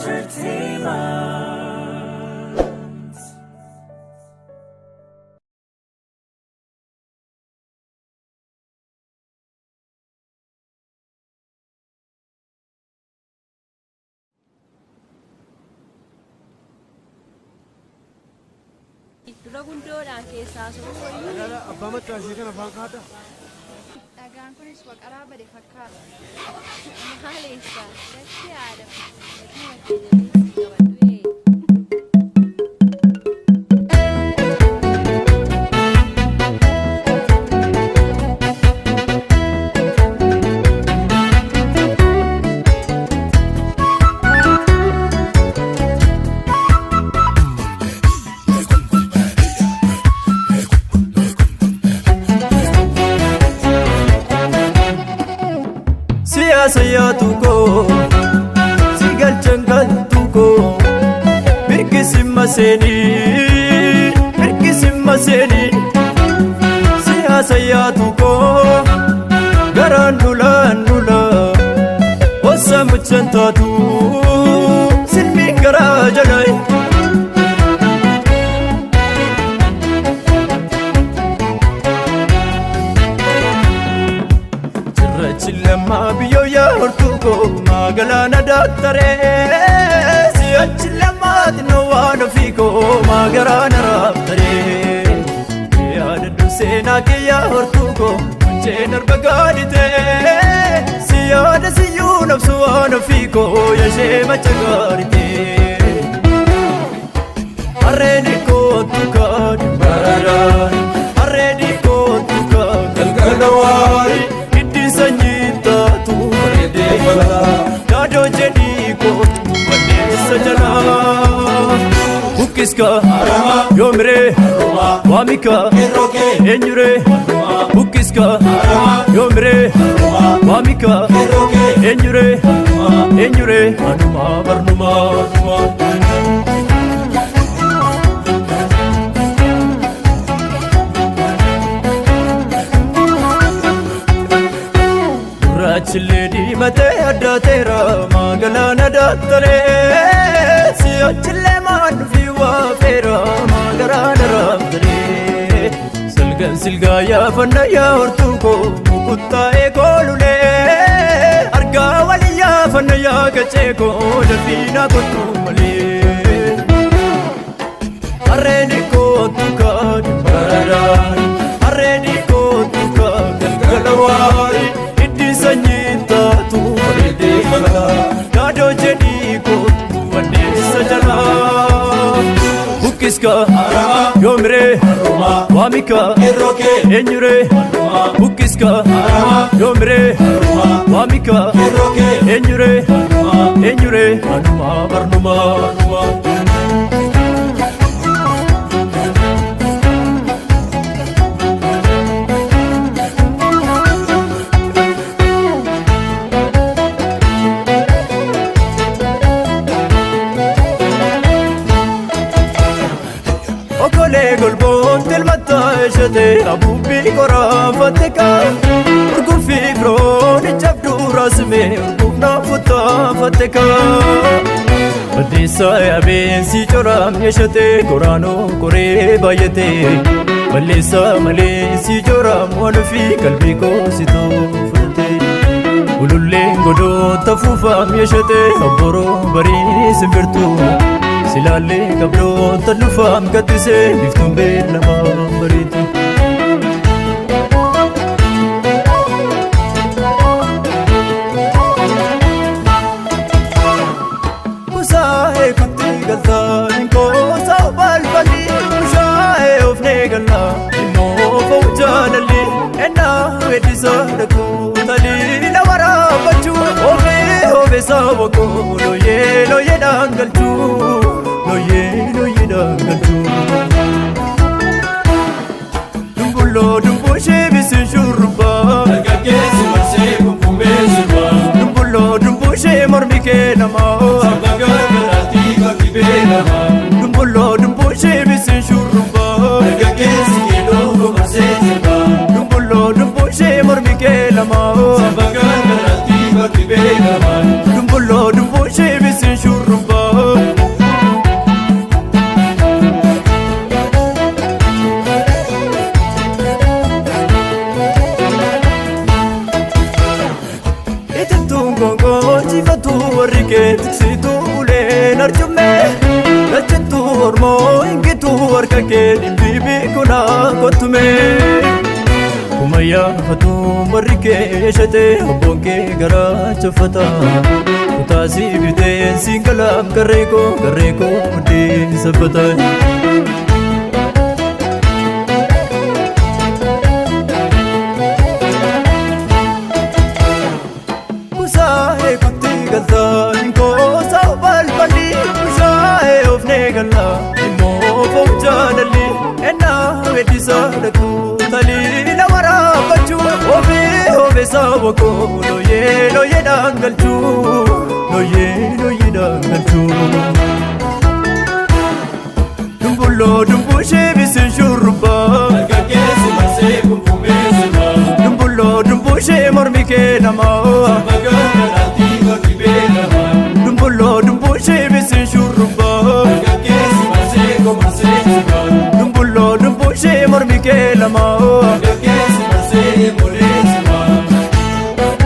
Entertainment. Dura gundoodhaan keessaa soowwayyuu. Abbaa macaashee kana afaan kaadha. Dhagaan kunis waqaraa bade fakkaata. Maaleessa dachee haadha. Gatii makkee jabeessi qabadhu. Siyaasa yaatu koo si galchan galtu koo mirkisimma seenii mirkisimma seenii siyaasa yaatu koo garaan dulaan dula ossa muchan taatu silmiin garaa jalaa. Cirrachi lammaa biyyoo yaa hortuu koo maagalaana daaktaree si'achi lammaa xinnoo waan ofii koo maagaraana raabtaree yaadadhu seenaa kee yaa hortuu koo munceen arba gaaditee si yaada siyyuu nabsu waan ofii koo yashee macha gaaritee. Harreen kootu kaadhi baradaan harreen kootu kaadhi galgala waari hiddi sanyii taatu bareedee balaa daadoo jedhii kootu balleessa jalaa. Bukkiska yoomiree waamika eenyuree bukkiska yoomiree waamika eenyuree eenyuree anumaa barnumaa. Gurraachillee diimatee addaateera maagalaana daaktaree si'achillee maan dhufii waafeera maagaraana raabtaree silgan silgaa yaafanna yaa hortuu koo mukuttaa'ee koolulee argaa walii yaafanna yaa gacee koo dafiinaa kottuu malee. Harreen kootu kaadhi baradaan harreen kootu kaadhi galgala waari hiddi sanyii taatu bareedee balaa daadoo jedhii kootu wandeessa jalaa. Bukkiska yoomiree waamika eenyuree bukkiska yoomiree waamika eenyuree eenyuree anumaa barnumaa. Okolee golboon tilmataa ishee abuubbii qoraanfatte kaa Urguffii firoon cabduu raasmee urgufnaa futtaafatte kaa Balleessaa yaabeensi coraam yeeshatee koraanoo koree baay'atee Balleessaa malee si coraam waan ofii qalbii koositoo fudhatee Ululleen godoota fuufaam yeeshatee obboroo barii simbirtuu Silaallee qabdoota nufaam kattisee biftuun beelamaa bareedu. Kusaa'ee kutti galtaa inkoosaa balballi bushaa'ee ofnee galaa immoo fa'u jaalalli ennaa weeddisaa dhaquu taliila waraabachuu ofii obeessaa boqoo looyee looyeedhaan galchuu looyee looyeedhaan galchuu. Dumbulloo dumbushee bisi shurrubbaa Dargaggeessi marsee kumkumee sirbaa. Dumbulloo dumbushee mormi kee namaa. Sabba gargaraatti bakki beekamaa. Dumbulloo dumbushee bisi shurrubbaa Dargaggeessi keelloo marsee sirbaa. Dumbulloo dumbushee mormi kee namaa. Sabba gargaraatti bakki beekamaa. Dumbulloo dumbushee bisi shurrubbaa. Horsiifatu warri kee tiksitu uleen arjummee lachattu ormoo hingitu harka kee dhimbiibii kunaa kottumee. Kumayyaafatu warri kee shatee abboon kee garaa chaffata. Kutaasii bitee siin galaam garree koo garree koo muddee saffata. Kusaa'ee kutti galtaa inkoosa balballi kusaa'ee ofnee galaa immoo foon jaalalli ennaa weeddisaa dhaquu taliila waraabbachuu ofii obeessaa boqoo looyee looyeedhaan galchuu looyee looyeedhaan galchuu. Dumbulloo dumbushee bisin shurrubbaa Dargaggeessi marsee kumkumee sirbaa. Dumbulloo dumbushee mormi kee namaa. Magaalatti bakki beekamaa. Dumbulloo dumbushee bisin shurrubbaa. Dargaggeessi marsee komarsee sirbaa. Dumbulloo dumbushee mormi kee lamaa. Dargaggeessi marsee molee sirbaa.